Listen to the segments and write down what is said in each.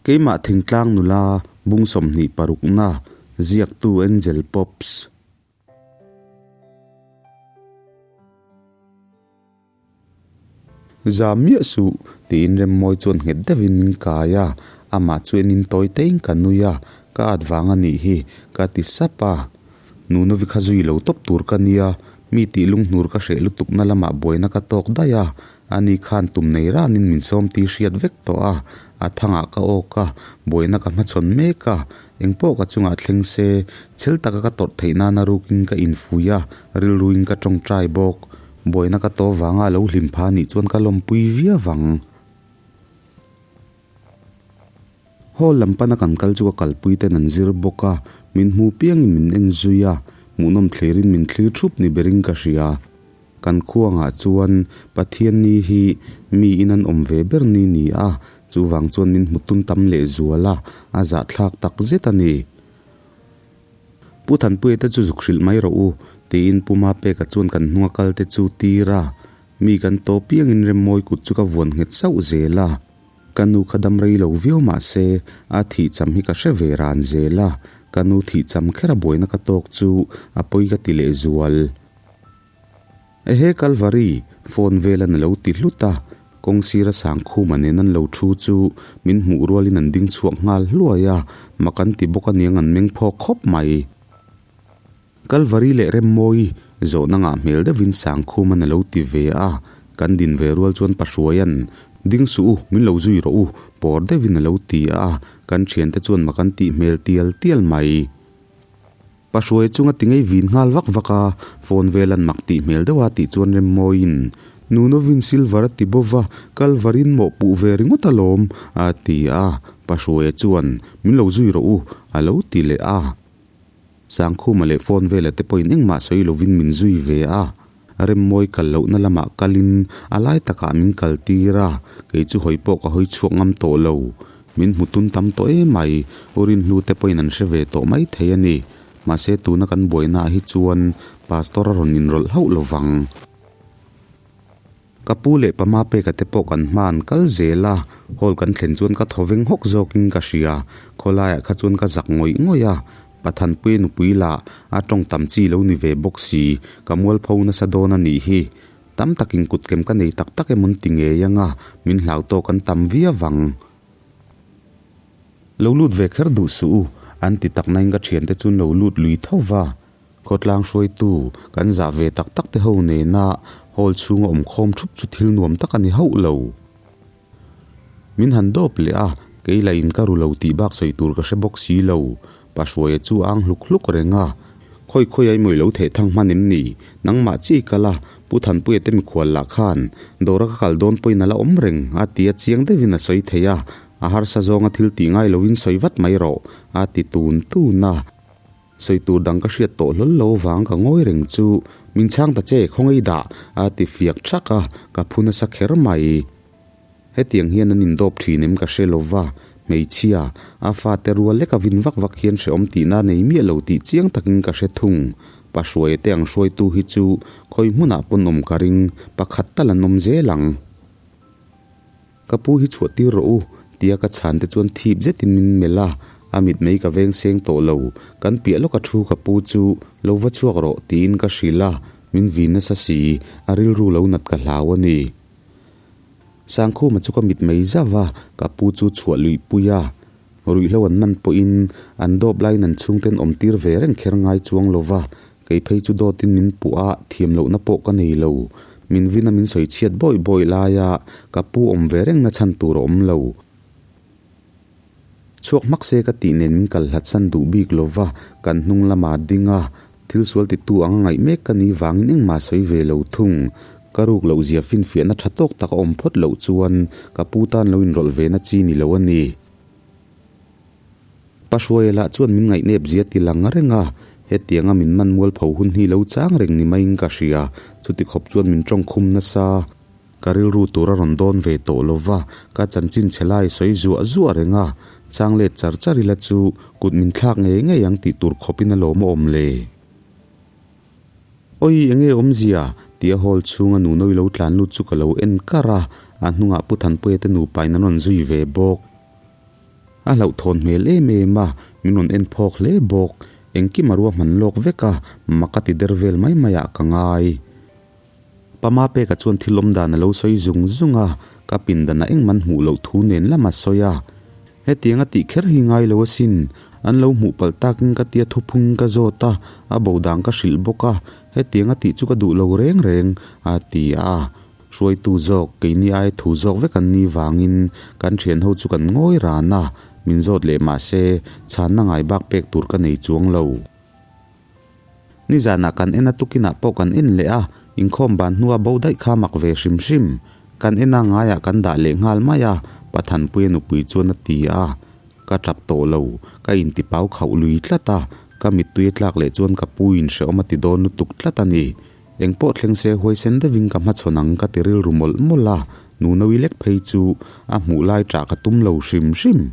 Keimah thingtlang nula bung 26 na ziaktu Angel Pops. Za miah suh, tiin Remmawi chuan nghet deuhin min kai a, amah chu enin tawi tein ka nui a, ka at vang a nih hi, ka ti sap a. Nunovi kha zui lo tawp tur ka nia, mi tih lunghnur ka hreh lutukna lamah buaina ka tawk daih a, Ani khan tum nei ranin min sawm tih hriat vek tawh a, a thangah ka awk a, buaina ka hmachhawn mek a, engpawh ka chungah thleng se, chhel taka ka tawrh theih nana rukin ka infuih a, rilruin ka tawngtai bawk. Buaina ka tawh vanga a lo hlim pha nih chuan ka lawmpui viau ang. Hall lam pana kan kal chu ka kalpui ten an zir bawk a, min hmu piangin min en zui a, hmuhnawm thlirin min thlir thup ni berin ka hria. Kan khuangah chuan Pathian ni hi mi in an awm ve ber ni ni a, chuvang chuan min hmu tun tam leh zual a, a zahthlak tak zet a ni. Pu Thanpuia te chu zuk hrilh mai rawh u, tiin Pu Mapeka chuan kan hnunga kal te chu tir a, mi kan tawp piangin Remmawi kut chu ka vuan nghet sauh zel a. Ka nu kha dam rei lo viau mah se, a thih cham hi ka hre ve ran zel a, ka nu thih cham kher a buaina ka tawk chu a pawi ka ti leh zual. Ehe Kalvari, phone velan a lo ti hlut a, kawng sira Sangkhuma nen an lo thu chu min hmuh rualin an ding chhuak nghal hluai a, mak an ti bawk aniang an meng phawk khawp mai. Kalvari leh Remmawi zawhna ngah hmel deuhin Sangkhuman a lo ti ve a, kan din ve rual chuan Pahruaia'n, Ding suh u, min lo zui rawh u, pawr deuhin a lo ti a, kan thiante chuan mak an tih hmel tial tial mai. Pahruai chunga ti ngei vin nghal vak vak a, phone velan mak tih hmel deuh a tih chuan Remmawiin, Nunovin silver a ti bo va, Kalvarin mawhpuh ve ringawt alawm, a ti a, Pahruaia chuan, Min lo zui rawh u, a lo ti leh a. Sangkhuma leh phone vela te pawhin engmah sawi lovin min zui ve a, Remmawi kal lohna lamah kalin a lai takah min kal tir a, kei chu hawi pawh ka hawi chhuak ngam tawh lo. Min hmu tun tam tawh emai, U Rinhlu te pawhin an hre ve tawh mai thei a ni. Mahse tuna kan buainaah hi chuan Pastor a rawn inrawlh hauh lo vang. Ka pu leh pama peka te pawh kan hma an kal zel a, hall kan thlen chuan ka thaw veng hawk zawkin ka hria. Khawlaiah kha chuan ka zak ngawih ngawih a, Pathanpuia nupui lah a tawng tam chi lo ni ve bawk si, ka mualpho nasa dawn a nih hi. Tam takin kutkem ka nei tak tak emawn ti ngei anga min hlau tawk an tam viau ang. Lo lut ve kher duh suh u, an ti tak nain ka thiante chuan lo lut lui tho va. Khawtlang hruaitu kan zah ve tak tak te ho nena hall chhunga awm khawm thup chu thil nuam tak a ni hauh lo. Min han dawp leh a, kei lah in ka ru lo tih bak sawi tur ka hre bawk si lo. Pa Hruaia chu a ang hluk hluk reng a, Khawi khawi ai mawi lo theh thang hman em ni? Nangmah chi kal a, Pu Thanpuia te mikhual lah khan dawra ka kal dawn pawhin a la awm reng a ti a chiang deuhin a sawi thei a, a harsa zawnga thil tih ngai loin sawi vat mai rawh a ti tun tun a. Sawi tur dang ka hriat tawh hlawl lo vang ka ngawi reng chu min chhang ta che khawngaih dah a ti fiak thak a, ka phu nasa kher mai. Hetiang hian an indawp thin em ka hre lo va, hmeichhia, a fate rual lek a vin vak vak hian hrehawm tihna nei miah lo tih chiang takin ka hre thung. Pa Hruaia te ang hruaitu hi chu khawi hmunah pawn awm ka ring, pakhat tal an awm zel ang. Ka pu hi chhuah tir rawh u, tia ka chhan te chuan thip zetin min melh a, a mitmei ka veng seng tawh lo. Kan piah lawka thu ka pu chu lo va chhuak rawh tiin ka hrilh a, min vin nasa si, a rilru lo nat ka hlau a ni. Sangkhuma chu ka mitmei zauh a, ka pu chu chhuah luih pui a. Ruihhlo an man pawhin an dawp laiin an chhungten awm tir ve reng kher ngai chuang lo va, Kei phei chu dawtin min puh a, thiam lohna pawh ka nei lo. Min vin a min sawi chhiat bawi bawi laia ka pu awm ve rengna chhan tur a awm lo. Chhuak hmak se ka tih nen min kal hlat san duh bik lo va, kan hnung lama ding a, thil sual titu anga ngaih mek ka ni vangin engmah sawi ve lo thung. Ka ruk loh zia finfiahna tha tawk tak a awm phawt loh chuan ka pu tan lo inrawlh ve na chi ni lo a ni. Pa Hruaia lah chuan min ngaihnep zia ti lang reng a, hetianga min man mualpho hun hi lo chang reng ni maiin ka hria, chuti khawp chuan min tawngkhum nasa. Ka rilru tur a rawn dawn ve tawh lo va, ka chanchin chhe lai sawi zuah zuah reng a, chang let char char ila chu kut min thlak ngei ngei ang tih tur khawpin a lawm a awm le. Awi enge awmzia? tia hall chhunga Nunawi lo tlan lut chu ka lo en kar a, a hnungah Pu Thanpuia te nupa in an rawn zui ve bawk. A hlauhthawn hmel em em a, min rawn en phawk hle bawk. Engkim a ruahman lawk vek a, mak a ti der vel mai mai ah ka ngai. Pama peka chuan thil awm dan a lo sawi zung zung a, ka pindan ah engman hmuh loh thu nen lam a sawi a. Hetiang a tih kher hi ngai lo asin, an lo hmuh palh takin ka tia thuphung ka zawt a, a bo dang ka hrilh bawk a, hetiang a tih chu ka duh lo reng reng, a ti a. Hruaitu zawk, keini aia thu zawk vek an nih vangin kan thianho chu kan ngawi ran a, min zawt leh mah se chhanna ngai bak pek tur ka nei chuang lo. Nizanah kan en a tukinah pawh kan en leh a, inkhawm ban hnua bo daih kha mak ve hrim hrim. Kan en a ngaiah kan dah leh nghal mai a, Pathanpuia nupui chuan a ti a. Ka tap tawh lo, ka intipau khauh lui tlat a, ka mittui a tlak leh chuan ka pu in hrehawm a ti dawn lutuk tlat a ni. Engpawh thleng se huaisen deuhin ka hmachhawn ang ka ti rilru mawlh mawlh a, Nunawi lek phei chu a hmuh lai ṭah ka tum lo hrim hrim.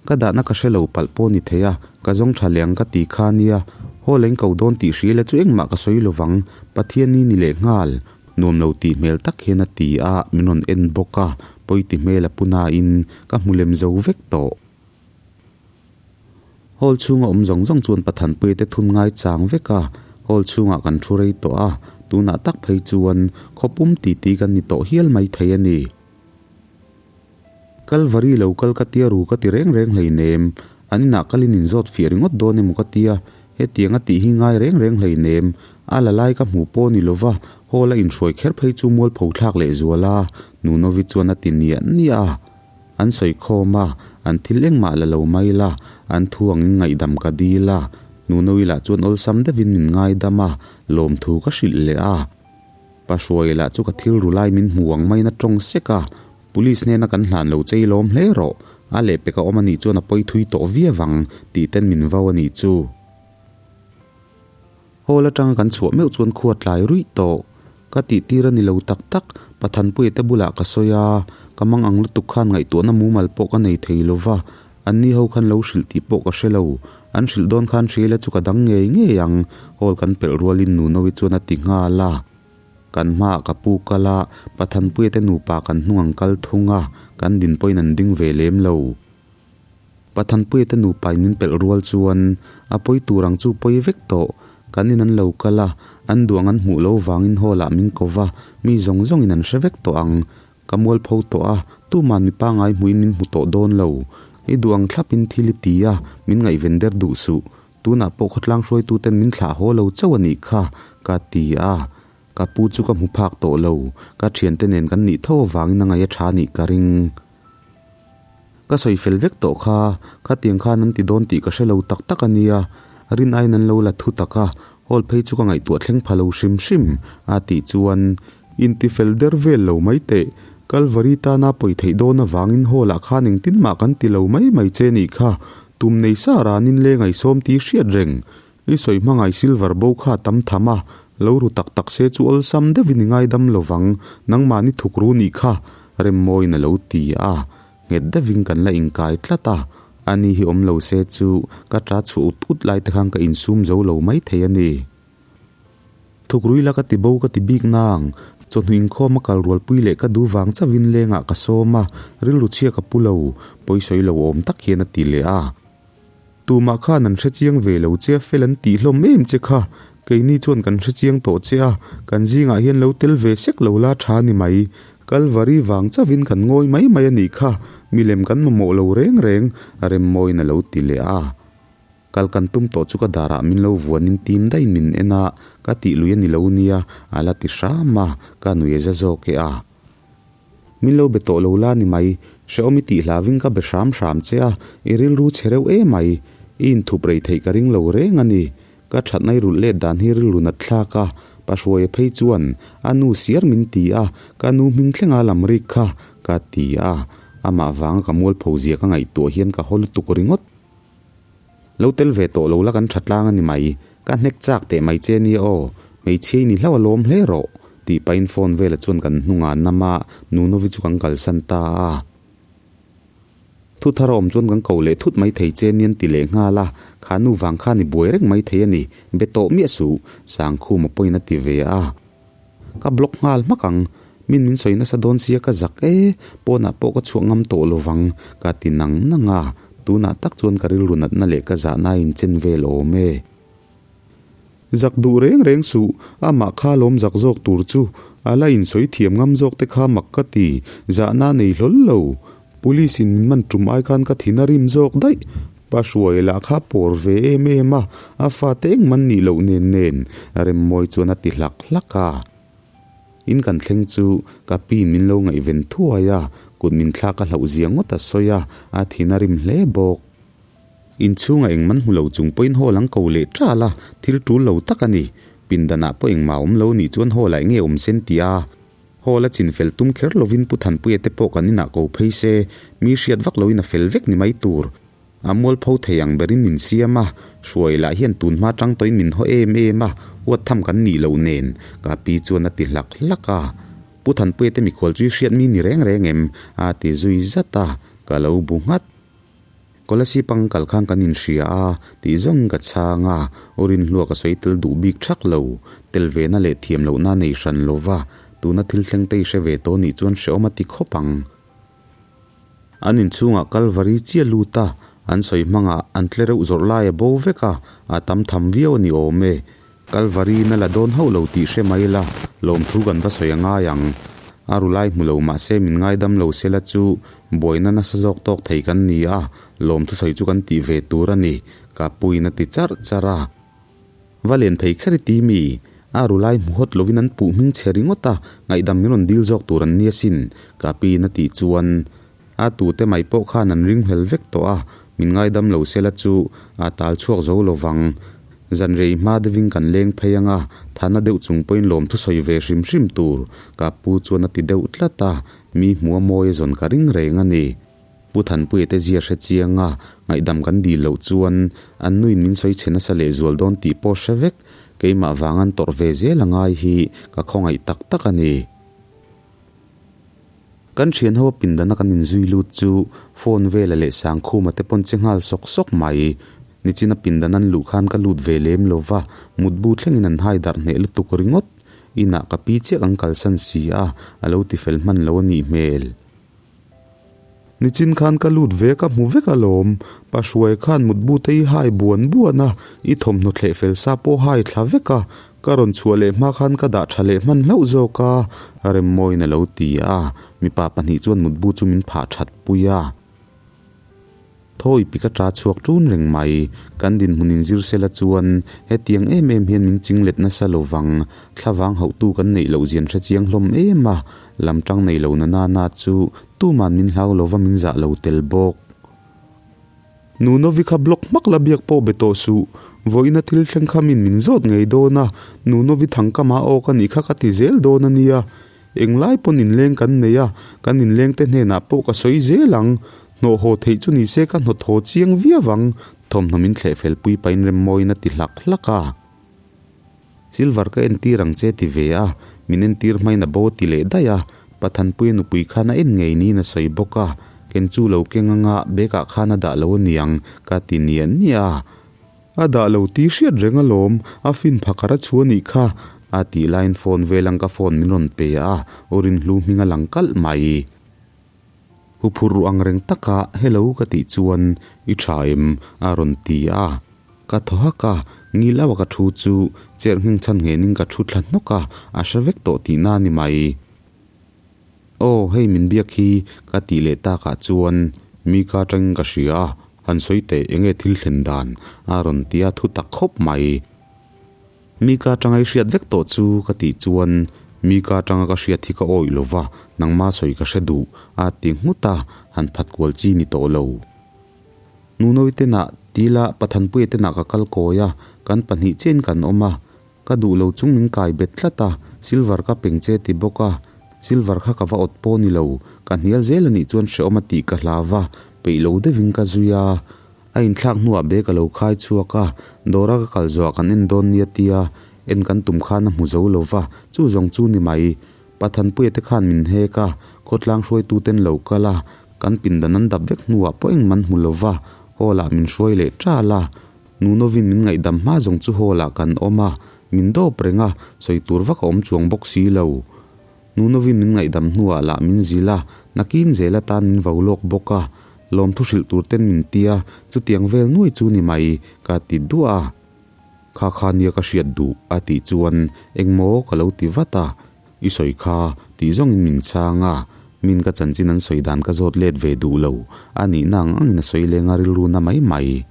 Ka dahna ka hre lo palh pawh ni thei a, ka zawng tha leh ang ka ti kha nia, haw leng ko dawn tih hria ila chu engmah ka sawi lovang, Pathian i ni leh nghal, nuam lo tih hmel tak hian a ti a, min rawn en bawk a, pawi ti hmel a pu nain ka hmu lem zo vek tawh. Hall chhunga awm zawng zawng chuan Pathanpuia te thun ngai chang vek a, hall chhungah kan thu rei tawh a, tunah tak phei chuan khawpum titi kan ni tawh hial mai thei a ni. Kalvari lo kal ka tia ru ka ti reng reng hleinem, an inah kalin inzawt fiah ringawt dawn emaw ka tia, hetiang a tih hi ngai reng reng hleinem, a la lai ka hmuh pawh ni lova, hall a inhruai kher phei chu mualpho thlak leh zual a, Nunovi chuan a ti niah niah a. An sawi khawm a, an thil engmah la lo mai la, an thu angin ngaihdam ka dil a, Nunovi lah chuan awlsam deuhin min ngaidam a, lawmthu ka hrilh leh a. Pa Hruaia lah chu ka thil ru lai min hmu ang maiin a tawng sek a, Police hnena kan hlan lo chei lawm hle rawh, a lehpek a awm anih chuan a pawi thui tawh viau ang tih ten min vau anih chu. Hall atanga kan chhuah meuh chuan khua tlai ruih tawh. Ka tih tir a ni lo tak tak, Pathanpuia te bulah ka sawi a, ka mang ang lutuk khan ngaihtuahna mumal pawh ka nei thei lo va, anni ho khan lo hrilh tih pawh ka hre lo. An hrilh dawn khan hria ila chu ka dang ngei ngei ang, hall kan pelh rualin Nunovi chuan a ti nghal a. Kan hmaah ka pu kal a, Pathanpuia te nupa kan hnung ang kal thung a, kan din pawhin an ding ve lem lo. Pathanpuia te nupa in min pelh rual chuan a pawi tur ang chu pawi vek tawh. Kan in an lo kal a, an duh ang an hmuh lo vangin hall ah min ko va, mi zawng zawng in an hre vek tawh ang. Ka mualpho tawh a, tuman mi pangai hmuhin min hmu tawh dawn lo. I duh ang thlap in thil i ti a, min ngaihven der duh suh. Tunah pawh khawtlang hruaituten min thlah haw lo chauh a nih kha, ka ti a. Ka pu chu ka hmu phak tawh lo, ka thiante nen kan nih tho avangin a ngaih a tha nih ka ring. Ka sawi fel vek tawh kha, khatiang khan an ti dawn tih ka hre lo tak tak a nia, rin aiin an lo la thu tak a, hall phei chu ka ngaihtuah thleng pha lo hrim hrim, a tih chuan inti fel der vel lo mai teh, Kalvari tana pawi theih dawn avangin hall ah khan engtin mah kan ti lo mai mai che nih kha, tum nei sa ranin leng ai sawm tih hriat reng, I sawi hmangai silver bo kha tam tham a, lo ru tak tak se chu awlsam deuhin i ngaidam lo vang, nangmahni thuk ru nih kha, Remmawiin a lo ti a, nghet deuhin kan la inkai tlat a, ani hi awm lo se chu ka ta chhuah ut ut lai te khan ka insum zo lo mai thei a ni. Thuk rui la ka ti bo ka ti bik nang, chawhnu inkhawm a kal rualpui leh ka duh vang chauhin lengah ka sawm a, rilru chhia ka pu lo, pawisawi lo awm tak hian a ti leh a. Tumah khan an hre chiang ve lo che a, fel an tih hlawm em che kha. Keini chuan kan hre chiang tawh che a, kan zingah hian lo tel ve sek lo la tha ni mai. Kalvari vang chauhin kan ngawi mai mai a nih kha, milem kan mamawh lo reng reng, Remmawiin a lo ti leh a. Kal kan tum tawh chu ka darah min lo vuanin tim daihin min en a, ka tih lui a ni lo nia, a la ti hram a, ka nui a za zawk e a. Min lo be tawh lo la ni mai, hrehawm i tih hlavin ka be hram hram che a, i rilru che reuh em mai. I inthup rei theih ka ring lo reng a ni. Ka thatna i rulh let dan hi rilru nat thlak a, Pa Hruaia phei chuan a nu siar min ti a, ka nu hming thlenga lam rik kha ka ti a, amah vanga ka mualpho zia ka ngaihtuah hian ka haw lutuk ringawt. Lo tel ve tawh lo la kan tha tlang a ni mai, ka hnek chak teh mai che nia aw, hmeichhia i ni hlauh a lawm hle rawh, tih pahin phone vela chuan kan hnungah nam a, Nunovi chu kan kalsan ta a. Thu thar a awm chuan kan ko leh thut mai thei che nian ti leh nghal a, kha nu vang khan i buai reng mai thei a ni, be tawh miah suh, Sangkhuma pawhin a ti ve a. Ka block nghal hmak ang. Min min sawi nasa dawn sia ka zak e, pawnah pawh ka chhuah ngam tawh lovang ka ti nang nang a, tunah tak chuan ka rilru natna leh ka zahna a inchen vel awm e. Zak duh reng reng suh, amah kha lawm zak zawk tur chu a la insawi thiam ngam zawk te kha mak ka ti, zahna nei hlawl lo. Police in min man tum ai khan ka thin a rim zawk daih. Pa hruai lah kha pawr ve em em a, a fate engman nih loh nen nen Remmawi chuan a ti hlak hlak a. In kan thleng chu ka piin min lo ngaihven thuai a, kut min thlak a hlauh zia ngawt a sawi a, a thin a rim hle bawk. Inchhungah engman hmu lo chung pawhin hall an ko leh ṭal a, thil ṭul lo tak a ni. Pindanah pawh engmah awm lo nih chuan hall ah enge awm sen ti a, hall a chin fel tum kher lovin Pu Thanpuia te pawh kan inah ko phei se, mi hriat vak loin a fel vek ni mai tur. A mualpho thei ang berin min siam a, hruai lah hian tun hma tang tawhin min haw em em a, huat tham kan nih loh nen, ka pi chuan a ti hlak hlak a. Pu Thanpuia te mikhual chu i hriat mi ni reng reng em? a ti zui zat a, ka lo bu nghat. Kolasib ang kal khan kan inhria a, tih zawng ka chhang a, u Rinhlua ka sawi tel duh bik thak lo. Tel vena leh thiam lohna nei hran lo va, tuna thil thleng te i hre ve tawh nih chuan hrehawm a ti khawp ang. An inchhungah Kalvari chiah lut a, an sawi hmangah an tle reuh zawrh lai a bo vek a, a tam tham viau a ni awm e. Kalvari na la dawn hauh lo tih hre mai la, lawmthu kan va sawi a ngai ang. A ru lai hmu lo mahse min ngaidam lo sela chu buaina nasa zawk tawk thei kan ni a, lawmthu sawi chu kan tih ve tur a ni, ka puiin a ti charh charh a. Va len phei kher i ti mi? A ru lai hmu hawt lovin an puh hming chhe ringawt a, ngaihdam min rawn dil zawk tur an ni asin, ka piin a tih chuan a tute mai pawh khan an ringhlel vek tawh a, min ngaidam lo sela chu a tal chhuak zo lo vang. Zan rei hma deuhin kan leng phei ang a, thana deuh chung pawhin lawm thusawi ve hrim hrim tur, ka pu chuan a ti deuh tlat a, mi hmuh a mawi a zawn ka ring reng a ni. Pu Thanpuia te zia hre chiang a, ngaihdam kan dil loh chuan an nuin min sawi chhe nasa lehzual dawn tih pawh hre vek, keimah vang an tawrh ve zel a ngai hi ka khawngaih tak tak a ni. Kan thian ho a pindana kan inzui lut chu phone vela leh Sangkhuma te pawn che nghal sawk sawk mai. Nichina pindan an luh khan ka lut ve lem lo va, mutbu thlengin an hai darh hneh lutuk ringawt. Inah ka pi chiah kan kalsan si a, a lo tifel hman lo a nih hmel. Nichin khan ka lut ve ka hmu vek alawm, pa hruai khan mutbu te i hai buan buan a, i thawmhnaw thleh fel sa pawh hai thla vek a, ka rawn chhuah leh hma khan ka dah tha leh hman hlauh zawk a, Remmawiin a lo ti a, mipa pahnih chuan mutbu chu min phah that pui a. Thawi pi ka ta chhuak ṭun reng mai. Kan dinhmun inzir sela chuan hetiang em em hian min ching let nasa lo vang. Thlavang hauhtu kan neih loh zian hre chiang hlawm em a, lam ṭang nei lo na nana chu tuman min hlau lo va min zah lo tel bawk. Nunovi kha block hmak la biak pawh be tawh suh. Vawiina thil thleng kha min min zawt ngei dawn a, Nunovi thangkama awk a nih kha ka ti zel dawn a nia. Englai pawn inleng kan nei a, kan inlengte hnenah pawh ka sawi zel ang. Hnawh haw theih chu nise ka hnawt haw chiang viau ang, thawmhnaw min thleh fel pui pahin Remmawiin a ti hlak hlak a. Silver ka entir ang che ti ve a, min entir hmain a bo ti leh daih a, Pathanpuia nupui khan a en ngei niin a sawi bawk a, ken chu lo keng anga bag ah khan a dah lo aniang ka ti niah niah a. A dah lo tih hriat reng alawm, a fin phakar a chhu a nih kha, a tih laiin phone vel ang ka phone min rawn pe a, aw rinhlu hming a lang kalh mai. Huphurh ruh ang reng taka hello ka tih chuan i tha em? a rawn ti a, ka thaw hak a, ngil auh a ka thu chu chair ngheng chhan nghenin ka thu thla hnawk a, a hre vek tawh tihna a ni mai. Aw hei min biak hi ka tih leh takah chuan mi ka atangin ka hria a, han sawi teh enge thil thlen dan a rawn ti a thu tak khawp mai. Mi ka atanga i hriat vek tawh chu ka tih chuan mi ka atanga ka hriat hi ka awih lo va, nangma sawi ka hre duh a ti nghut a, han phat kual chi ni tawh lo. Nunawi tenah tila Pathanpuia tenah ka kal kawi a, kan pahnih chiahin kan awm a, Ka duh lo chung min kai bet tlat a, silver ka peng che ti bawk a, silver kha ka va awt pawh ni lo, ka hnial zel a nih chuan hrehawm a tih ka hlau va, peih lo deuhin ka zui a. A inthlak hnuah bag a lo khai chhuak a, dawra ka kal zawhah kan en dawn nia tia en kan tum khan a hmu zo lo va, chu zawng chu ni mai. Pathanpuia te khan min hek a, khawtlang hruaituten lo kal a, kan pindan an dap vek hnuah pawh engmah an hmu lo va, hall ah min hruai leh ṭal a. Nunovin min ngaihdam hma zawng chu hall ah kan awm a, min dawp reng a, sawi tur vak a awm chuang bawk si lo. Nunovin min ngaihdam hnuah lah min zilh a, nakin zel atan min vo lawk bawk a, lawmthu hrilh tur ten min ti a, chutiang vel nuai chu ni mai, ka ti duah a. Kha kha nia ka hriat duh a tih chuan engmaw ka lo ti vat a, I sawi kha tih zawngin min chhang a, min ka chanchin an sawi dan ka zawt let ve duh lo, a nihna ang angin a sawi leng a rilru na mai mai.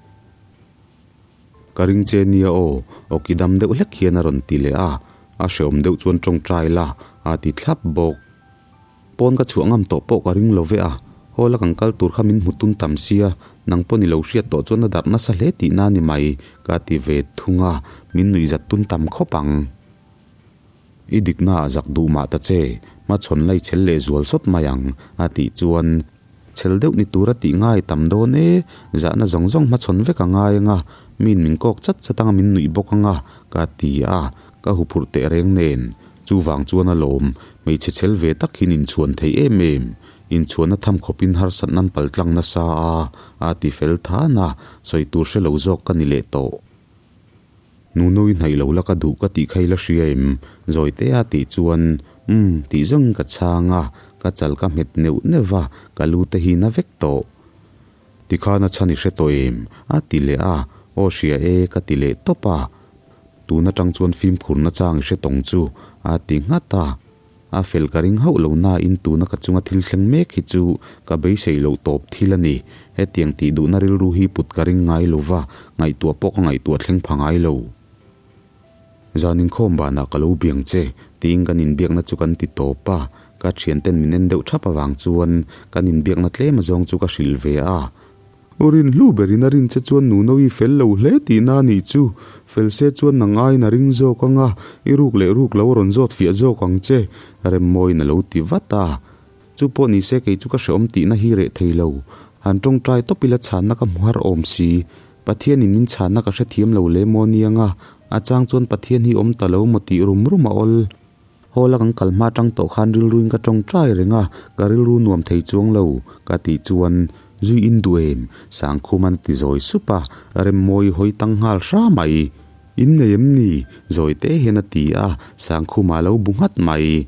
Ka ring che nia aw, awki dam deuh hlek hian a rawn ti leh a, a hreawm deuh chuan tawngtai la a ti thlap bawk. Pawn ka chhuah ngam tawh pawh ka ring lo ve a, hall a kan kal tur kha min hmu tun tam sia, nang pawh ni lo hriat tawh chuan a darh nasa hle tihna a ni mai, ka ti ve thung a, min nuihzat tun tam khawp ang. I dikna ah zak duh mah ta che, hmachhawn lai chhel leh zual sawt mai ang, a tih chuan chhel deuh ni tura tih ngai tam dawn e, zahna zawng zawng hmachhawn vek a ngai anga, miin min kawk chat chat anga min nuih bawk anga, ka ti a, ka huphurh teh reng nen. Chuvang chuan a lawm, hmeichhe chhel ve tak hian inchhuan thei em em. Inchhuanna tham khawpin harsatna an pal tlang nasa a, a ti fel than a, sawi tur hre lo zawk ka ni leh tawh. Nuno i hnaih lo la ka duh ka tih kha i la hria em? Zawi te a tih chuan, Umm, tih zawngin ka chhang a, ka chal ka hmet neuh neuh va, ka lu te hi na vek tawh. Tikhan a chhan i hre tawh em? A ti leh a, Aw hria e, ka ti leh tawp a. Tun atang chuan fimkhurna chang i hre tawng chu, a ti nghat a. A fel ka ring hauh lo nain tuna ka chunga thil thleng mek hi chu ka beisei loh tawp thil a ni. Hetiang tih duhna rilru hi put ka ring ngai lo va, ngaihtuah pawh ka ngaihtuah thleng pha ngai lo. Zan inkhawm banah ka lo biang che, tiin kan inbiakna chu kan ti tawp a. Ka thianten min en deuh thap avang chuan kan inbiakna tlem azawng chu ka hrilh ve a. U rinhlu berin a rin che chuan Nuno-i fel lo hle tihna a nih chu. Fel se chuan nang aiin a ring zawk ang a, i ruk leh ruk lo a rawn zawt fiah zawk ang che, Remmawiin a lo ti vat a. Chu pawh ni se kei chu ka hreawm tihna hi reh thei lo. Han tawngtai tawp ila chhanna ka hmu har awm si. Pathianin min chhanna ka hrethiam lo le maw niang a, a chang chuan Pathian hi awm ta lo maw tih rum rum a awl. Hall a kan kal hma tang tawh khan rilruin ka tawngtai reng a, ka rilru nuam thei chuang lo, ka tih chuan zui in duh em? Sangkhum an ti zawi sup a, Remmawi hawi tang nghal hra mai. In nei em ni? Zawi te hian a ti a, Sangkhuma lo bu nghat mai.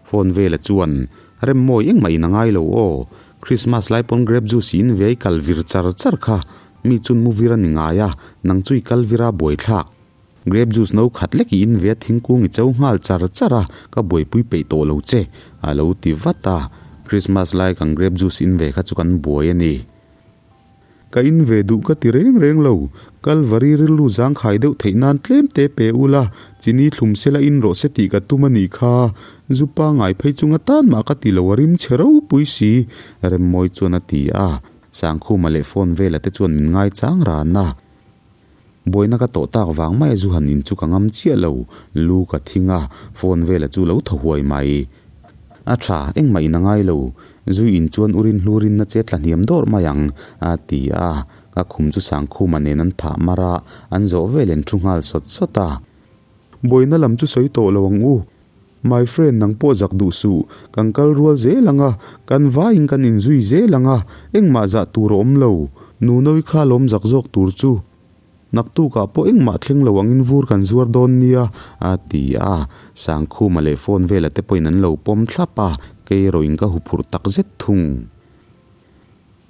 Phone vela chuan, Remmawi engmah in a ngai lo aw, Christmas lai pawn grape juice in ve i kal vir char char kha, mi chun mu vir a ni ngai a, nang chu i kal vir a buaithlak. Grape juice no khat lek i in ve a thingkung i cho nghal char char a, ka buaipui peih tawh lo che, a lo ti vat a. Christmas lai kan grape juice in ve kha chu kan buai a ni. Ka in ve duh ka ti reng reng lo, Kalvari rilru zangkhai deuh theih nan tlem te pe ula, chini thlum sela in rawh se tih ka tum a nih kha. Zu pangai phei chunga tan mah ka ti lo a rim chhe ropui si, Remmawi chuan a ti a. Sangkhuma leh phone vela te chuan min ngaichang ran a. Buaina ka tawh tak vang mai a zu han in chu ka ngam chiah lo, lu ka thing a, phone vela chu lo thaw huai mai. A tha, engmah in a ngai lo, zui in chuan u rin hlu rinna che tla hniam dawrh mai ang, a ti a, ka khum chu Sangkhuma nen an phah mar a, an zawh vel an thu nghal sawt sawt a. Buaina lam chu sawi tawh lo ang u, my friend nang pawh zak duh suh, kan kal rual zel ang a, kan vaiin kan inzui zel ang a, engmah zah tur a awm lo, Nunawi kha lawm zak zawk tur chu naktukah pawh engmah thleng lo angin vur kan zuar dawn nia, a ti a, Sangkhuma leh phone vela te pawhin an lo pawm thlap a, kei erawhin ka huphurh takzet thung.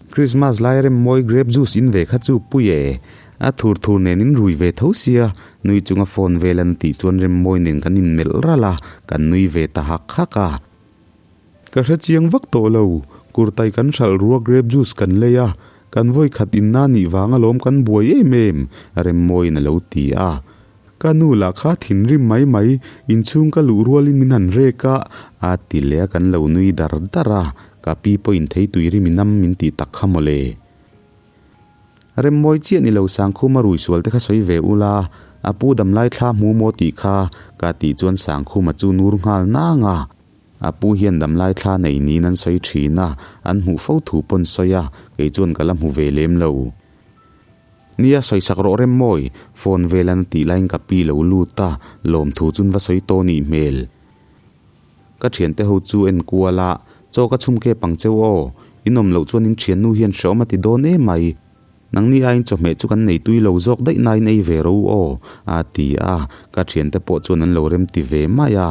Christmas lai rem mawi grape juice in ve kha chu pui e. A thur thur nen in rui ve tho sia, nui chunga phone vel an tih chuan rem mawi nen kan in melh ralh a, kan nui ve ta hak hak a. Ka hre chiang vak tawh lo, kurtai kan hralh rua grape juice kan lei a, kan vawi khat in na nih vang alawm kan buai em em, rem mawiin a lo ti a. Ka nu lah kha thinrim mai mai, inchhung ka luh rualin min han rek a, a ti leh a kan lo nui dar dar a, ka pi pawhin theitui rim inam min tih tak kha mawle. Remmawi chiah ni lo Sangkhuma rui sual te kha sawi ve ula, a pu damlai thla hmu maw tih kha ka tih chuan Sangkhuma chu nur nghal nang a. A pu hian damlai thla nei niin an sawi thin a, an hmuh fo thu pawn sawi a, kei chuan ka la hmu ve lem lo. Nia sawisak rawh rem mawi, phone vel an tih laiin ka pi lo lut a, lawmthu chun va sawi tawh nih hmel. Ka thiante ho chu en kual a, chaw ka chhum kep ang cheu aw, in awm loh chuan in thiannu hian hreawm a ti dawn em mai. Nangni aiin chawhmeh chu kan nei tui lo zawk daih nain ei ve ro aw, a ti a, ka thiante pawh chuan an lo rem ti ve mai a.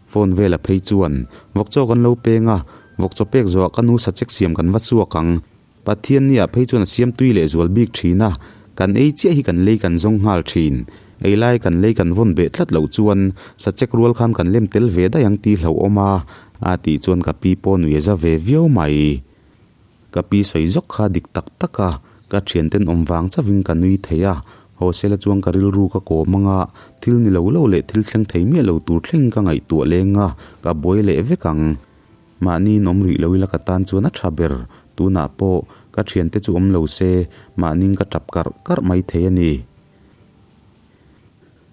Phone vela phei chuan vawkchaw kan lo peng a, vawkchaw pek zawhah ka nu sachek siam kan va chhuak ang. Pathian nia phei chuan a siam tui leh zual bik thin a, kan ei chiah hi kan lei kan zawng nghal thin. Ei lai kan lei kan vawn beh tlat loh chuan sachek rual khan kan lem tel ve daih ang tih hlauhawm a, a tih chuan ka pi pawh nui a za ve viau mai. Ka pi sawi zawk kha dik tak tak a, ka thianten awm vang chauhin ka nui thei a, Hosela chuan ka rilru ka kawm ang a, thil ni lo lo leh thil thleng thei miah lo tur thleng ka ngaihtuah leng a, ka buai leh vek ang. Mahni in awm rih lo ila ka tan chuan a tha ber, tunah pawh ka thiante chu awm lo se mahniin ka tap karh karh mai thei a ni.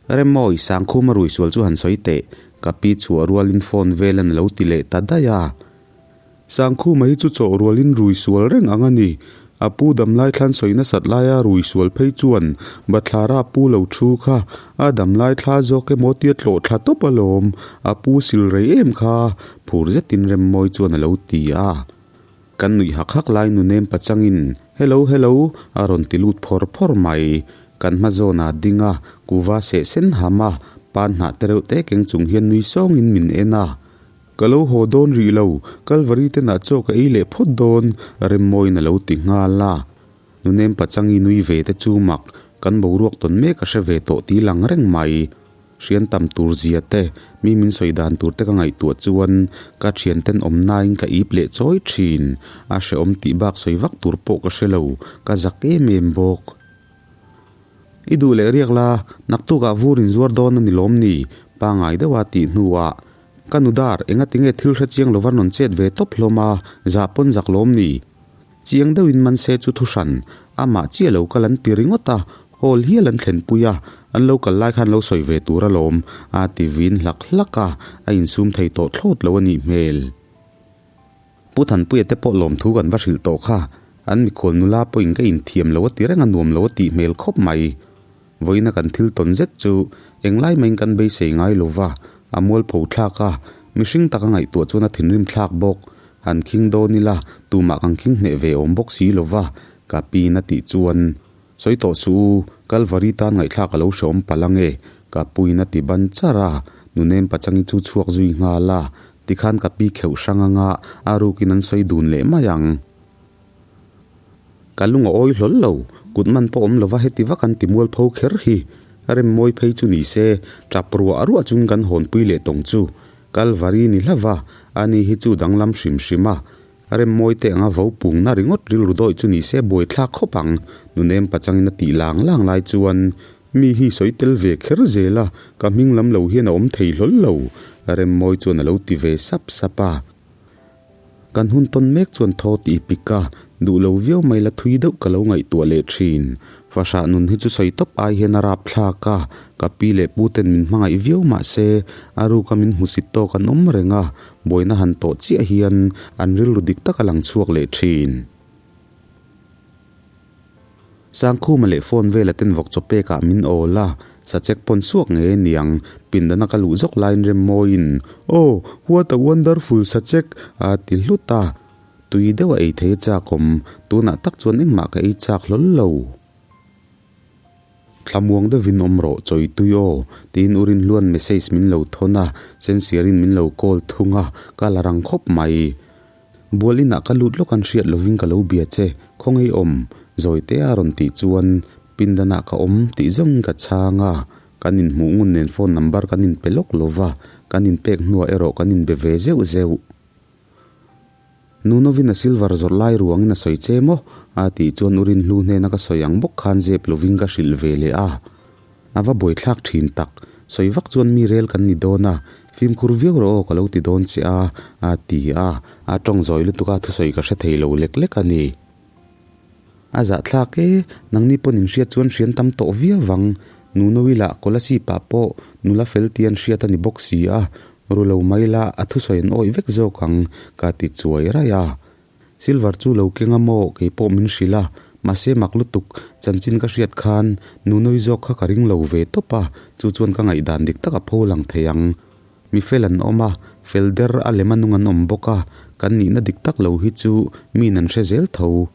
Remawi, Sangkhuma rui sual chu han sawi teh, ka pi chhuah rualin phone vel an lo ti leh ta daih a. Sangkhuma hi chu chawh rualin rui sual reng ang a ni. A pu damlai thlan sawi nasat laia rui sual phei chuan bathlara pu lo thu kha a damlai thla zawk emaw tia tlawh thla tawp alawm, a pu sil rei em kha, phur zetin Remmawi chuan a lo ti a. Kan nuih hak hak lai nunem pachangin Hello hello a rawn ti lut phawr phawr mai. Kan hma zawnah ding a, kuva seh sen ham a, pan hnah te reuh te keng chung hian nui sawngin min en a. Ka lo haw dawn rih lo, Kalvari te nah chaw ka ei leh phawt dawn, Remmawiin a lo ti nghal a. Nunem pachangi nui ve te chu mak, kan boruak tawn mek a hre ve tawh tih lang reng mai. Hrian tam tur zia te, mi min sawi dan tur te ka ngaihtuah chuan ka thian ten awm nain ka ip leh chawi thin. A hrehawm tih bak sawi vak tur pawh ka hre lo, ka zak em em bawk. I duh leh riak la, naktukah vur inzuar dawn a ni lawm ni? Pangngai deuha tih hnuah Ka nu dar, engati nge thil hre chiang lova rawn chet ve tawp hlawm a, zah pawn zak lawm ni? Chiang deuhin man se chu thu hran, amah chiah lo kal an ti ringawt a, hall hial an thlenpui a, an lo kal lai khan lo sawi ve tur alawm, a ti vin hlak hlak a, a insum thei tawh thlawt lo a nih hmel. Pu Thanpuia te pawh lawmthu kan va hrilh tawh kha, an mikhual nula pawhin ka inthiam lo a ti reng a nuam lo a tih hmel khawp mai. Vawiina kan thil tawn zet chu englai maiin kan beisei ngai lo va, a mualpho thlak a, mihring taka ngaihtuah chuan a thinrim thlak bawk. Han khing dawn ila, tumah kan khing hneh ve awm bawk si lo va, ka piin a tih chuan, Sawi tawh suh u, Kalvari tan ngaihthlak a lo hrehawm palh ange, ka puiin a ti ban char a, Nunem Pachangi chu chhuak zui nghal a, tikhan ka pi kheuh hrang anga a rukin an sawi dun leh mai ang. Ka lung a awi hlawl lo, kut man pawh awm lova heti vak an ti mualpho kher hi. A rem mawi phei chu ni se, tap ruah ruah chung kan hawnpui leh tawng chu. Kalvari ni hlauh a, ani hi chu danglam hrim hrim a. A rem mawi teh anga vo pungna ringawt rilru dawi chu ni se buaithlak khawp ang. Nunem pachangin a tih lang lang lai chuan mi hi sawi tel ve kher zel a, ka hming lam lo hian a awm thei hlawl lo. A rem mawi chuan a lo ti ve sap sap a. Kan hun tawn mek chuan thaw tih pik a, duh lo viau mai la thui deuh ka lo ngaihtuah leh thin. Fahrah nun hi chu sawi tawp ai hian a rap thlak a, ka pi leh pu ten min hmangaih viau mah se, a ruka min hmusit tawk an awm reng a, buaina han tawh chiah hian an rilru dik tak a lang chhuak leh thin. Sangkhuma leh phone vela ten vawk chaw pekah min awl a, sachek pawn suak ngei a niang, pindana ka luh zawk laiin Remmawiin, Oh, what a wonderful sachek! a ti hlut a. Tui deuh a ei thei a chak awm, tunah tak chuan engmah ka ei chak hlawl lo. Thlamuang deuhin awm rawh, chawi tui aw, tiin u Rinhluan message min lo thawn a, Sensiarin min lo call thung a, ka la rang khawp mai. Bual inah ka lut lawk an hriat lovin ka lo bia che, khawngaih awm, Zawite a rawn tih chuan pindanah ka awm tih zawngin ka chhang a, kan inhmuh ngun nen phone number kan inpe lawk lova, kan inpek hnuah erawh kan inbe ve zeuh zeuh. Nunovin a silver zawrh lai ruangin a sawi che maw? a tih chuan u Rinhlu hnena ka sawi ang bawk khan zep lovin ka hrilh ve leh a. A va buaithlak thin tak, sawi vak chuan mi rel kan ni dawn a, fimkhur viau rawh aw ka lo ti dawn che a, a ti a, a tawng zawi lutuk a thusawi ka hre thei lo lek lek a ni. A zahthlak e, nangni pawn in hriat chuan hrian tam tawh viau vang, Nunoui lah Kolasib ah pawh nula fel tih an hriat a ni bawk si a, ru lo mai la a thusawi an awih vek zawk ang, ka ti chuai raih a. Silver chu lo keng a maw kei pawh min hrilh a, mahse mak lutuk, chanchin ka hriat khan Nunoi zawk kha ka ring lo ve tawp a, chu chuan ka ngaihdan dik tak a pho lang thei ang. Mi fel an awm a, fel der a lem a nung an awm bawk a, kan nihna dik tak lo hi chu miin an hre zel tho.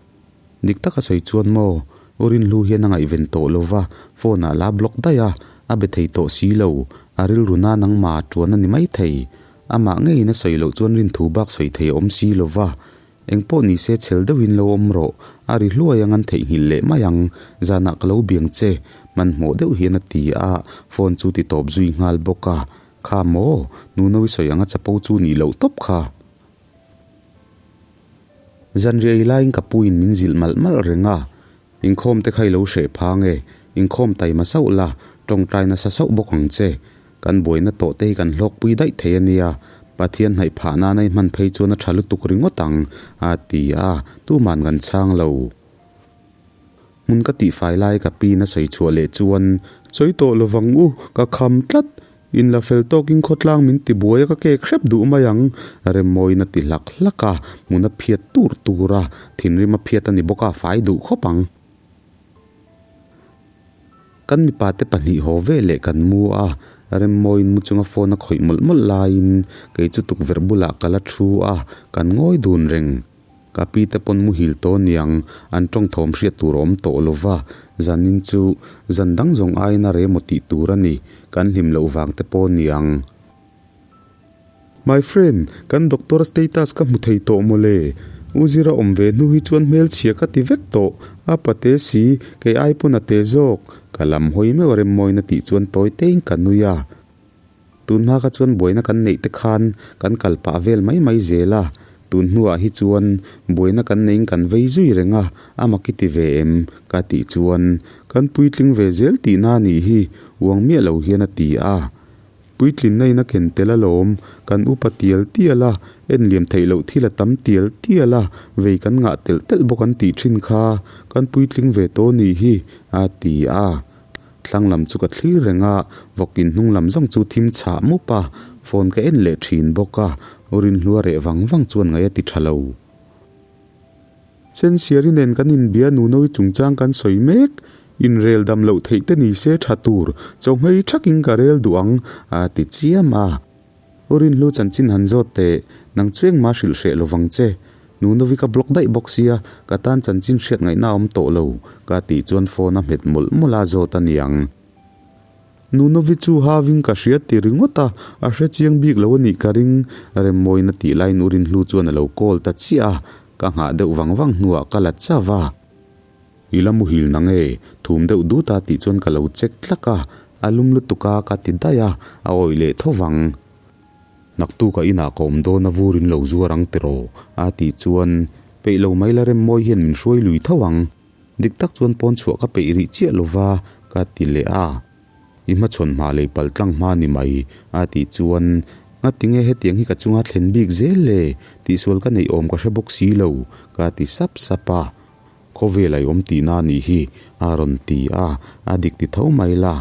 Dik tak a sawi chuan maw, U Rinhlu hian a ngaihven tawh lo va, phone ah la block daih a, a be thei tawh si lo, a rilru na nangmah a tuan a ni maithei. Amah ngeiin a sawi loh chuan rinthu bak sawi thei a awm si lo va. Engpawh ni se chhel deuhin lo awm rawh, a ri hluai ang an theihnghilh leh mai ang, zanah ka lo biang che, hmanhmawh deuh hian a ti a, phone chu ti tawp zui nghal bawk a. Kha maw? Nuno i sawi ang a chapo chu nih loh tawp kha. Zanriah ei laiin ka puin min zilh malh malh reng a, Inkhawm te kha i lo hreh phang e, inkhawm taima sauh la, tawngtai nasa sauh bawk ang che. Kan buaina tawh te hi kan hlawkpui daih thei a nia, Pathian hnaih phah nana i hman phei chuan a tha lutuk ringawt ang, a ti a, tuman kan chhang lo. Hmun ka tihfai lai ka piin a sawi chhuah leh chuan, Sawi tawh lovang u, ka kham tlat, In la fel tawkin khawtlang min ti buai a ka kek hrep duh mai ang, Remmawiin a ti hlak hlak a, hmun a phiat tur tur a, thinrim a phiat a ni bawk a, fai duh khawp ang. Kan mipa te pahnih haw ve leh kan mu a, Remmawiin mu chunga phone a khawih mawlh mawlh laiin kei chu tukverh bulah ka la thu a, kan ngawi dun reng. Ka pi te pawn muhil tawh niang, an tawng thawm hriat tur a awm tawh lo va, zanin chu zan dang zawng aiin a remaw tih tur a ni, kan hlim loh vang te pawh niang. My friend, kan doctor status ka hmu thei tawh maw le? U Zira awm ve hnu hi chuan hmelchhia ka ti vek tawh, a pate si, kei ai pawn a te zawk, ka lam hawi meuh a remmawina tih chuan tawi tein ka nui a. Tun hma kha chuan buaina kan neih te khan kan kal pah vel mai mai zel a, tun hnuah hi chuan buaina kan neiin kan vei zui reng a, a mak i ti ve em? ka tih chuan kan puitling ve zel tihna a nih hi, uang miah lo hian a ti a. Puitlinna in a ken tel alawm, kan upa tial tial a, en liam theih loh thil a tam tial tial a, vei kan ngah telh telh bawk an tih thin kha, kan puitling ve tawh nih hi, a ti a. Thlang lam chu ka thlir reng a, vawk in hnung lam zawng chu thim chhah mup a, phone ka en leh thin bawk a, u Rinhlua reh vang vang chuan ngaih a ti tha lo. Sensiari nen kan inbia Nunoui chungchang kan sawi mek, inrel dam loh theih te ni se tha tur, chawhmei thakin ka rel duh ang, a ti chiam a. U Rinhlu chanchin han zawt teh, nang chu engmah hrilh hreh lo vang che. Nunovi ka block daih bawk sia, ka tan chanchin hriat ngaihna a awm tawh lo, ka tih chuan phone a hmet mawlh mawlh a zawt a niang. Nunovi chu having ka hria ti ringawt a, a hre chiang bik lo a nih ka ring, Remmawiin a tih laiin U Rinhlu chuan a lo call ta chiah a, ka nghah deuh vang vang hnuah ka la chauh a. I la muhil nang e, thum deuh dut a tih chuan ka lo check tlak a, a lum lutuk a ka ti daih a, a awih leh tho vang. Naktuk a inah ka awm dawn a vur in lo zuar ang tiraw a tih chuan peih lo mai la rem mawi hian min hruai lui tho ang. Dik tak chuan pawn chhuah ka peih rih chiah lova ka ti leh a. I hmachhawn hma lei pal tlang hma ni mai a tih chuan Ngatinge hetiang hi ka chunga thlen bik zel le? Tihsual ka neih awm ka hre bawk si lo ka ti sap sap a. Khawvel a i awm tihna a nih hi, a rawn ti a, a dik ti tho mai la.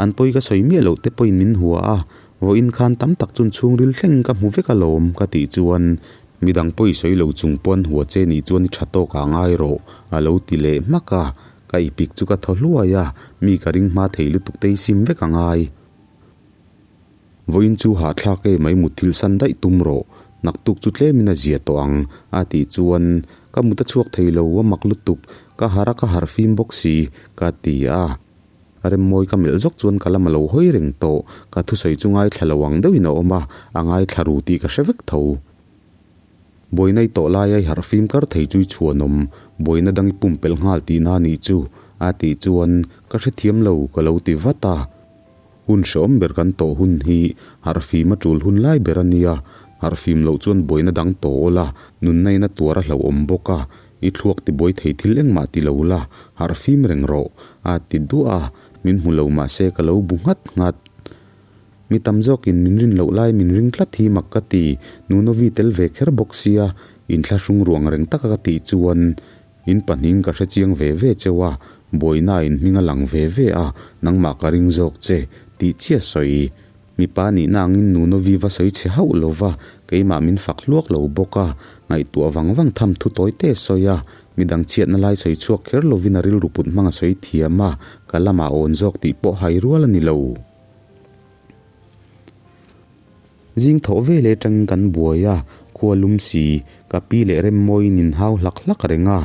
An pawi ka sawi miah loh te pawhin min hua a, vawiin khan tam tak chun chhungril thleng ka hmu vek alawm ka tih chuan midang pawi sawi lo chung pawn hua che nih chuan i tha tawk ah ngai rawh a lo ti leh hmak a, ka ipik chu ka thaw hluai a, mi ka ring hma thei lutuk te i sim vek a ngai. Vawiin chu hahthlak e mai mutthil san daih tum rawh, naktuk chu tlemin a zia tawh ang, a tih chuan ka mut a chhuak thei lo, a mak lutuk, ka harh a ka harh fim bawk si, ka ti a. Remmawi ka melh zawk chuan ka lam a lo hawi reng tawh, ka thusawi chu ngaithla lo ang deuhin a awm a, a ngaithla ru tih ka hre vek tho. Buaina i tawh laia i harh fim kar thei chu i chhuanawm, buaina dang i pumpelh nghal tihna a nih chu, a tih chuan ka hrethiam lo, ka lo ti vat a. Hun hrehawm ber kan tawh hun hi harhfim a tul hun lai ber a nia, harhfim loh chuan buaina dang tawh awl a, nunna in a tuar a hlauhawm bawk a, i thluak ti buai thei thil engmah ti lo la, harhfim reng rawh, a ti duah a, min hmu lo mah se ka lo bu nghat nghat. Mi tam zawkin min rin loh lai min ring tlat hi mak ka ti, Nunovi tel ve kher bawk sia, inthlahrung ruang reng taka ka tih chuan In pahnih ka hre chiang ve ve cheu a, buaina in hming a lang ve ve a, nangmah ka ring zawk che, tih chiah sawi. Mipa nihna angin Nunovi va sawi chhe hauh lo va, keimah min fak hluak lo bawk a, ngaihtuah vang vang tham thu tawi te sawi a, midang chhiatna lai sawi chhuak kher lovin a rilru put hmang a sawi thiam a, ka lamah awn zawk tih pawh hai rual a ni lo. Zing thawh vel atangin kan buai a, khua lum si, ka pi leh Remmawiin in hau hlak hlak reng a.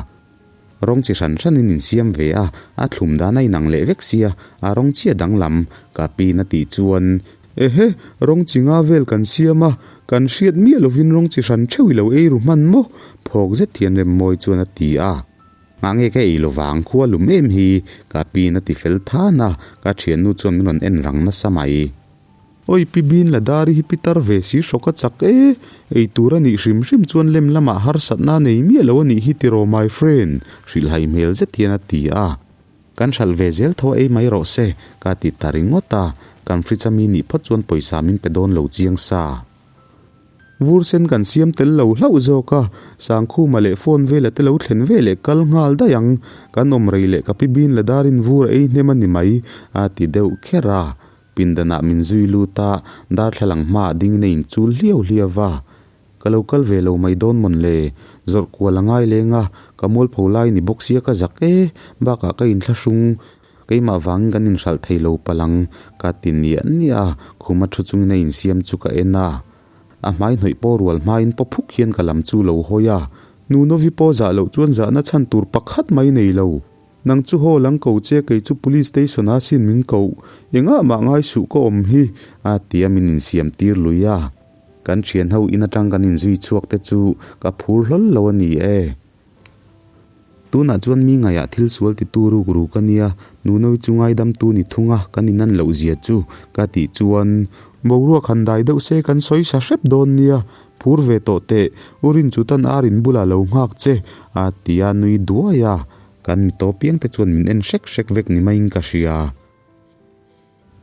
Rawng chi hran hranin in siam ve a, a thlum dan a inang leh vek sia, a rawng chiah danglam, ka piin a tih chuan Ehe, rawng chi nga vel kan siam a, kan hriat miah lovin rawng chi hran theuh i lo ei ru hman maw? Phawk zet hian Remmawi chuan a ti a. Ngah nge ka ei lovang, khua lum em hi, ka piin a ti fel than a, ka thiannu chuan min rawn en rang nasa mai. Oi pi bin la dari hi pitar ve si hrawk a chak e, ei tur a nih hrim hrim chuan lem lamah harsatna a nei miah lo a nih hi tiraw my friend, hrilhhai hmel zet hian a ti a. Kan hralh ve zel tho ei mai rawh se, ka ti ta ringawt a, kan fridge a mi nih phawt chuan pawisa min pe dawn lo chiang sa. Vur sen kan siam tel lo hlauh zawk a, Sangkhuma leh phone vela te lo thlen ve leh kal nghal daih ang, kan awm rei leh ka pi bin la darin vur a ei hnem a ni mai, a ti deuh kher a. Pindanah min zui lut a, darthlalang hmaah dingin a inchul hliau hliau va. Ka lo kal ve lo mai dawn mawn le, zawrh kual a ngai leng a, ka mualpho lai ni bawk sia ka zak e, bakah ka inthlahrung, keimah vangin kan inhralh thei lo palang, ka ti niah niah a, khuma thu chungin a insiam chu ka en a. A hmai hnawih pawh rual hmain paw phuk hian ka lam chu lo hawi a, Nunovi pawh zah loh chuan zahna chhan tur pakhat mai nei lo. Nang chu haw lang ko che kei chu police station a sin min koh, engah mah ngai suh ka awm hi, a ti a min insiam tir lui a. Kan thian ho in atang kan inzui chhuak te chu ka phur hlawl lo a ni e. Tunah chuan mi ngaiah thil sual ti tu ruk ruk a nia, Nunovi chu ngaidamtu ni thung a kan inan loh zia chu ka tih chuan boruak han dai deuh se kan sawi sa hrep dawn nia, phur ve tawh teh, u Rinchutan ar in bulah lo nghak che, a ti a nui duai a. Kan mi tawp piang te chuan min en hrek hrek vek ni maiin ka hria.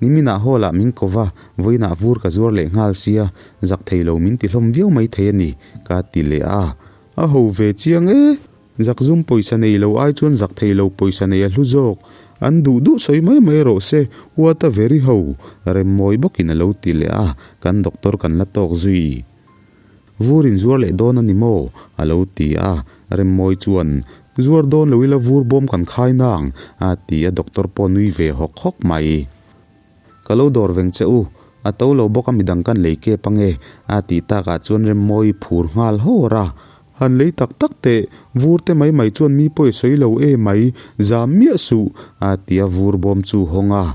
Niminah hall ah min ko va, vawiinah vur ka zuar leh nghal sia, zak thei lo min ti hlawm viau mai thei a ni, ka ti leh a. A ho ve chiang e! Zak zum pawisa nei lo ai chuan zak thei lo pawisa nei a hlu zawk. An duh duh sawi mai mai rawh se, what a very ho! Remmawi bawkin a lo ti leh a, kan doctor kan la tawk zui. Vur in zuar leh dawn a ni maw? a lo ti a, Remmawi chuan, Zuar dawn lo ila vur bawm kan khai nang, a ti a, doctor pawh nui ve hawk hawk mai. Ka lo dawr veng che u, a to lo bawk a midang kan lei kep ange, a tih takah chuan Remmawi phur nghal hawr a, Han lei tak tak teh, vur te mai mai chuan mi pawi sawi lo e mai, zam miah suh, a ti a, vur bawm chu hawng a.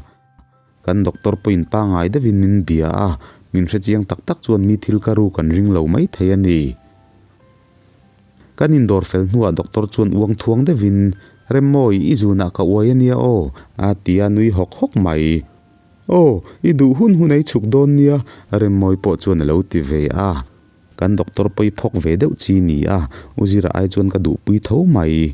Kan doctor pawhin pangngai deuhin min bia a, min hrechiang tak tak chuan mi thil ka ru kan ring lo mai thei a ni. Kan indawr fel hnuah doctor chuan uang thuang deuhin, Remmawi, i zunah ka uai a nia aw, a ti a nui hawk hawk mai. Aw, i duh hun hun ei chhuk dawn nia, Remmawi pawh chuan a lo ti ve a. Kan doctor pawh i phawk ve deuh chi ni a, u Zira ai chuan ka duhpui tho mai.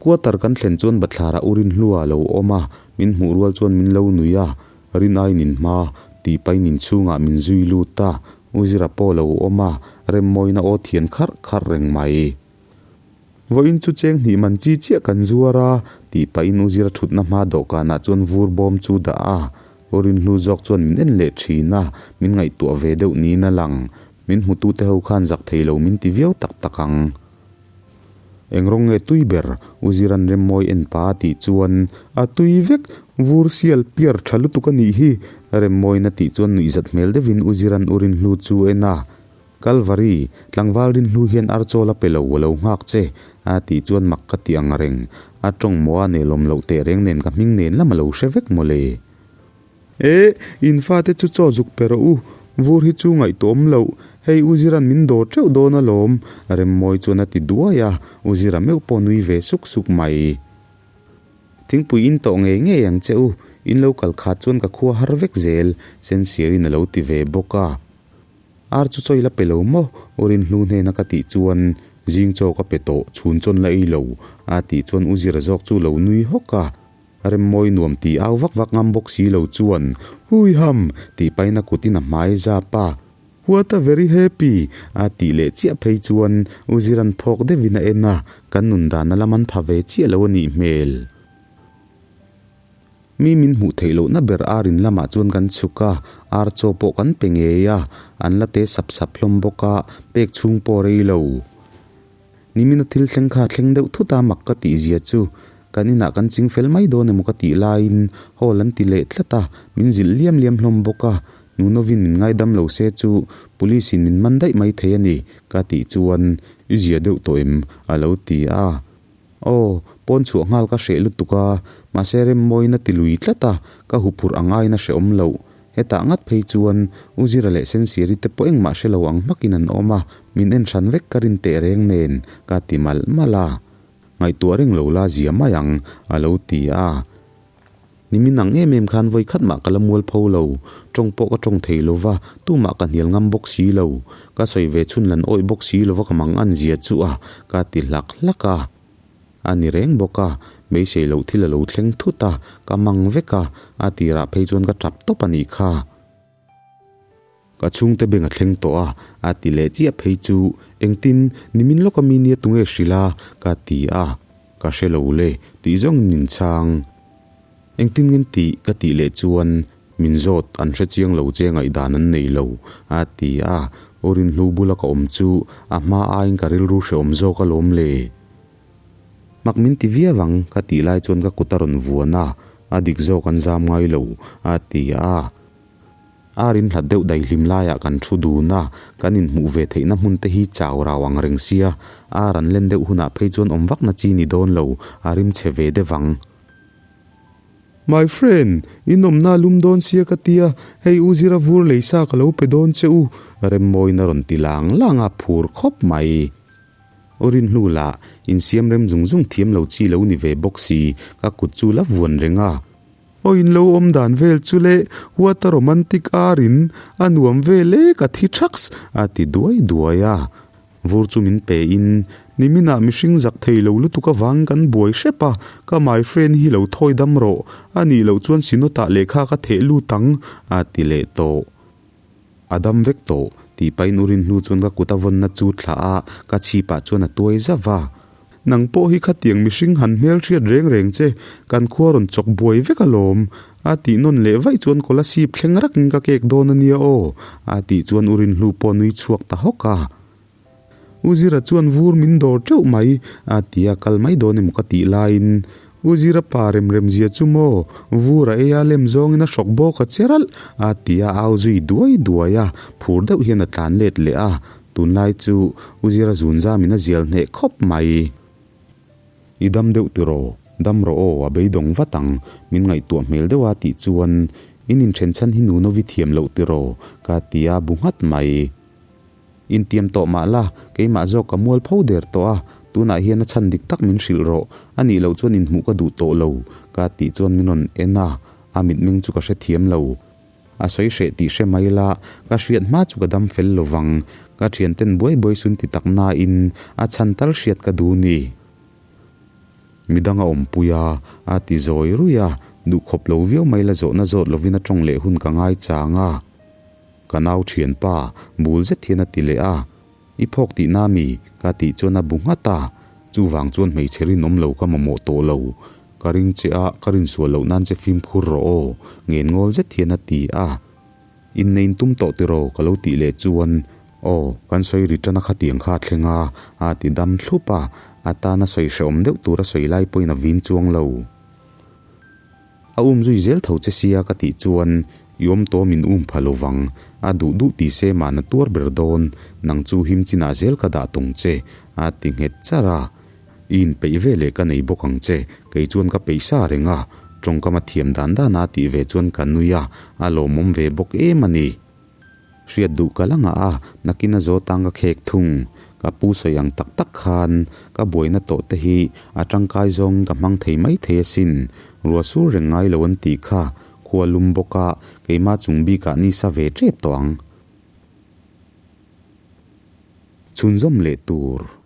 Quarter kan thlen chuan bathlarah u Rinhlua a lo awm a, min hmuh rual chuan min lo nui a, Rinaiin in hma tih pahin inchhungah min zui lut a, u Zira pawh a lo awm a, Remmawina aw thian kharh kharh reng mai. Vawiin chu cheng hnih man chi chiah kan zuar a, tih pahin u Zira thutna hma dawhkanah chuan vur bawm chu dah a, u Rinhlu zawk chuan min en leh thin a, min ngaihtuah ve deuh niin a lang. Min hmutute ho khan zak thei lo min ti viau tak tak ang. Eng rawng nge tui ber? U Ziran Remmawi en pa a tih chuan, A tui vek! Vur sial piar tha lutuk a nih hi! Remmawiin a tih chuan nuihzat hmel deuhin U Ziran U Rinhlu chu en a. Kalvari, tlangval Rinhlu hian archawl a pe lo, a lo nghak che, a tih chuan mak ka ti ang reng. A tawng maw a nelawm loh tehreng nen ka hming nen lam a lo hre vek mawle. E, in fate chu chaw zuk pe rawh u, vur hi chu ngaihtuahawm loh, hei U Zira'n min dawr teuh dawn alawm, Remmawi chuan a ti duai a, U Zira meuh pawh nui ve suk suk mai. Thingpui in tawh ngei ngei ang che u, in lo kal khat chuan ka khua har vek zel, Sensiarin a lo ti ve bawk a. Ar chu chawi la pe lo maw? U Rinhlu hnena ka tih chuan, Zing chaw ka pe tawh, chhun chawn la ei lo, a tih chuan U Zira zawk chu lo nui hawk a. Remmawi nuam tih au vak vak ngam bawk si lo chuan, Hui ham! tih pahin a kutin a hmai zap a. What a very happy! a tih leh chiah phei chuan U Ziran phawk deuhin a en a, kan nun dan a lam an pha ve chiah lo a nih hmel. Mi min hmuh theih lohna ber ar in lamah chuan kan chhuk a, ar chaw pawh kan pe ngei a, an la te sap sap hlawm bawk a, pek chhung pawh rei lo. Nimina thil thleng kha thleng deuh thut a mak ka tih zia chu kan inah kan ching fel mai dawn emaw ka tih laiin hall an ti leh tlat a, min zilh liam liam hlawm bawk a, Nunovin min ngaidam lo se chu police in min man daih mai thei a ni ka tih chuan i zia deuh tawh em? a lo ti a. Aw, pawn chhuah nghal ka hreh lutuk a, mahse Remmawin a ti lui tlat a, ka huphurh ang aiin a hrehawm loh. Hetah ngat phei chuan U Zira leh Sensiari te pawh engmah hre lo ang hmakin an awm a, min en hran vek ka rin teh reng nen ka ti malh malh a. Ngaihtuah reng lo la zia mai ang, a lo ti a. Nimin ang em em khan vawi khat mah ka la mual pho lo, tawng pawh ka tawng thei lo va, tumah ka hnial ngam bawk si lo. Ka sawi ve chhun lan awih bawk si lo va ka mang an zia chu a, ka ti hlak hlak a. A ni reng bawk a, beisei loh thil a lo thleng thut a, ka mang vek a, a tirah phei chuan ka tap tawp a nih kha. Ka chhungte beng a thleng tawh a, a ti leh chiah phei chu, Engtin, nimin lawka mi nia tunge hrilh a? ka ti a, Ka hre lo le, tih zawngin min chhang. Engtin ngen tih ka tih leh chuan, Min zawt, an hre chiang lo che ngaihdan an nei lo, a ti a, U Rinhlu bula ka awm chu a hma aiin ka rilru hrehawm zawk alawm le. Mak min ti viau ang, ka tih lai chuan ka kut a rawn vuan a, a dik zawk an zam ngai lo, a ti a. Ar in hlat deuh daihlim laiah kan thu dun a, kan inhmuh ve theihna hmun te hi chau rau ang reng sia, ar an len deuh hunah phei chuan awm vakna chi ni dawn lo, a rim chhe ve deuh ang. My friend, in awmna a lum dawn sia ka tia, hei u Zira vur lei sa ka lo pe dawn che u, Remmawiin a rawn ti lang lang a, phur khawp mai. U Rinhlu lah, insiam rem zung zung thiam lo chi lo ni ve bawk si, ka kut chu la vuan reng a. Aw in lo awm dan vel chu le, what a romantic ar in a nuam vel e ka thi thaks a ti duai duai a. Vur chu min pe in, niminah mihring zak thei lo lutuk avang kan buai hrep a, ka my friend hi lo thawi dam rawh, a nih loh chuan sinawtah lehkha ka theh lut ang a ti leh tawh. A dam vek tawh tih pahin u Rinhnu chuan ka kut a vawnna chu thlah a, ka chhipah chuan a tuai zauh va. Nang pawh hi khatiang mihring han hmelhriat reng reng che, kan khua rawn chawk buai vek alawm, a tih nawn leh vaih chuan Kolasib thleng rakin ka kek dawn a nia aw, a tih chuan u Rinhlu pawh nui chhuak ta hawk a. U Zira chuan vur min dawr teuh mai, a ti a, kal mai dawn emaw ka tih laiin U Zira pa rem rem zia chu maw, vur a ei a lem zawngin a hrawk bawk a che ralh, a ti a, au zui duai duai a, phur deuh hian a tlan let leh a, tunlai chu U Zira zun zamin a zial hneh khawp mai. I dam deuh tiraw? Dam rawh aw, a beidawng vat ang, min ngaihtuah hmel deuh a tih chuan, In inthen chhan hi Nunovi thiam loh tiraw? ka ti a, bu nghat mai. Intiam tawh mah la, keimah zawk ka mual pho der tawh a, tunah hian a chhan dik tak min hrilh rawh, a nih loh chuan inhmuh ka duh tawh lo, ka tih chuan min rawn en a, a mitmeng chu ka hrethiam lo. A sawi hreh tih hre mai la, ka hriat hma chu ka dam fel lo vang, ka thianten buai buai sun ti tak nain a chhan tal hriat ka duh ni. Midang a awmpui a, a ti zawi ruih a, duhkhawp lo viau mai la zawhna zawt lovin a tawng leh hun ka ngaichang a. Ka nau thianpa, bul zet hian a ti leh a, I phawk tihna mi? ka tih chuan a bu nghat a, chuvang chuan hmeichhe rinawm lo ka mamawh tawh lo. Ka ring che a, ka rinsual loh nan che fimkhur rawh aw, ngen ngawl zet hian a ti a. Innein tum tawh tiraw? ka lo tih leh chuan, Aw, kan sawi ri tan a khatiang kha a thleng a, a ti dam thlup a, a tana sawi hrehawm deuh tura sawi lai pawhin a vin chuang lo. A um zui zel tho che sia ka tih chuan i awm tawh min um pha lo vang, a duh duh ti se mahna tuar ber dawn, nang chu him chinah zel ka dah tung che, a ti nghet char a. I inpeih ve leh ka nei bawk ang che, kei chuan ka peih sa reng a, tawngkam a thiam dan dan a tih ve chuan ka nui a, a lawmawm ve bawk em a ni. Hriat duh ka la ngah a, nakin a zawt ang ka khek thung. Ka pu sawi ang tak tak khan ka buaina tawh te hi a tangkai zawngin ka hmang thei mai thei asin. Ruah sur reng ngai lo an tih kha, khua lum bawk a, keimah chung bikah ni sa ve tep tawh ang. Chhunzawm leh tur.